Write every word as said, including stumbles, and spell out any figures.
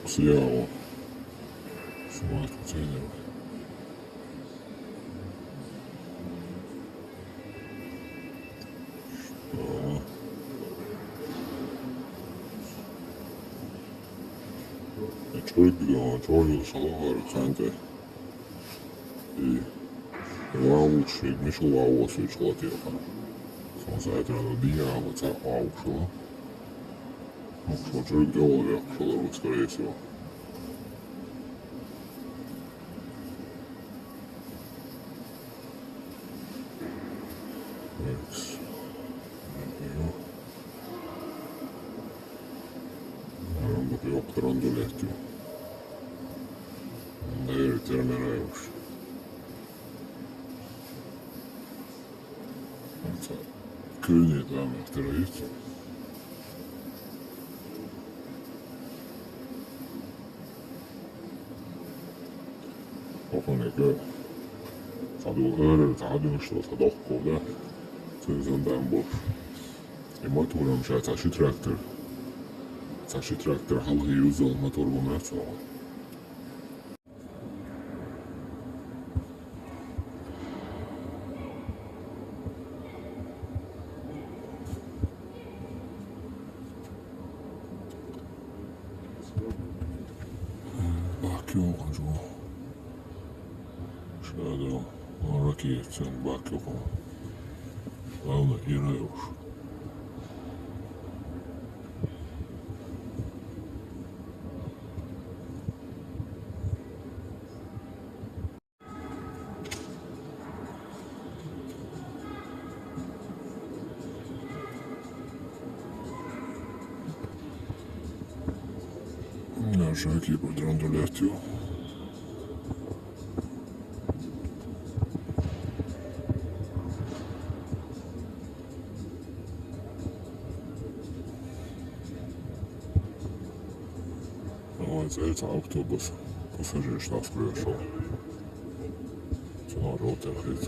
Слева. Снимать поценил. Что? Чё, где он? Чё, он шел, говорю, ханты. И ваучи, мишел ваучи, чё ты, хан? Сон сайт надо, дия, вот так ваучи. Ну, что, чё, где он, я, что, скорее всего. X. Рамбук йоктар он дулеттю. Дайр терминайвш. Кюни там террорист. Охонега саду эр, саду что, садох кода. Сен зондан бош. И мотором сейчас аши трактор. Аши трактор халги юзал мотор бумрацо. Бакюкъу жо. Шадо. Ракиет сен бакюкъу. Главное, ираюш. Нажаки подряд улетел. Вот это автобус. Пассажир штраф пришел. Цена желтая хрень.